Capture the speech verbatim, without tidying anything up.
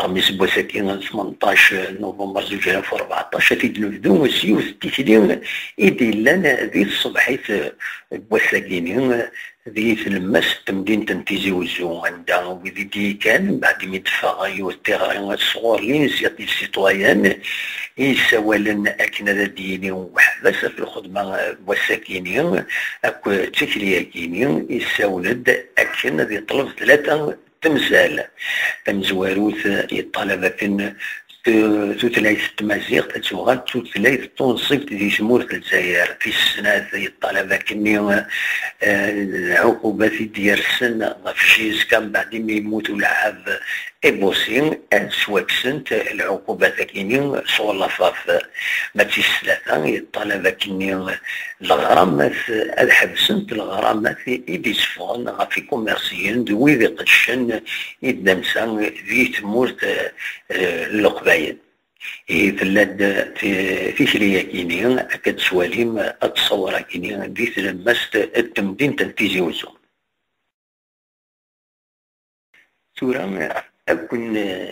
Lxamis n wass-agi, tmenṭac november zuǧ alaf u rbeɛṭac, ad t-id-nebdu s yiwet n tikli i d-yellan di tṣebḥit n wass-agi-ni, di tlemmast n temdint n Tizi Uzzu, anda wid i d-yekkan, mbeɛd imi d-teffeɣ yiwet tiɣri sɣur l'Initiative Citoyenne, i yessawalen akken ad d-yini uḥbas ɣef lxedma n wass-agi-ni akk d tikli-agi-ni, yessawel-d akken ad yeṭleb tlata temsal. Tamezwarut, yeṭṭalab akken tu-, tutlayt n tmaziɣt ad tuɣal d tutlayt tunṣibt di tmurt n Lezzayer. Tis snat, yeṭṭalab akkenni, eh, lɛuqubat i d-yersen ɣef Jiska mbeɛd imi yemmut ulɛab Ibusi, ad ttwakksent lɛuqubat-agi-ni sɣur lafaḍ. Ma d tis tlata, yeṭṭalab akkenni leɣramat, ad ḥebsent leɣramat i d-itteffɣen ɣef ikumersiyen d wid iqeddcen i ddamsa di tmurt, eh, n Leqbayel. Ihi tella-d ti-, tikli-agi-ni, akka d-tettwalim, ad tṣawwer-agi-ni di tlemmast n temdint n Tizi Uzzu. Tura, ad ken-,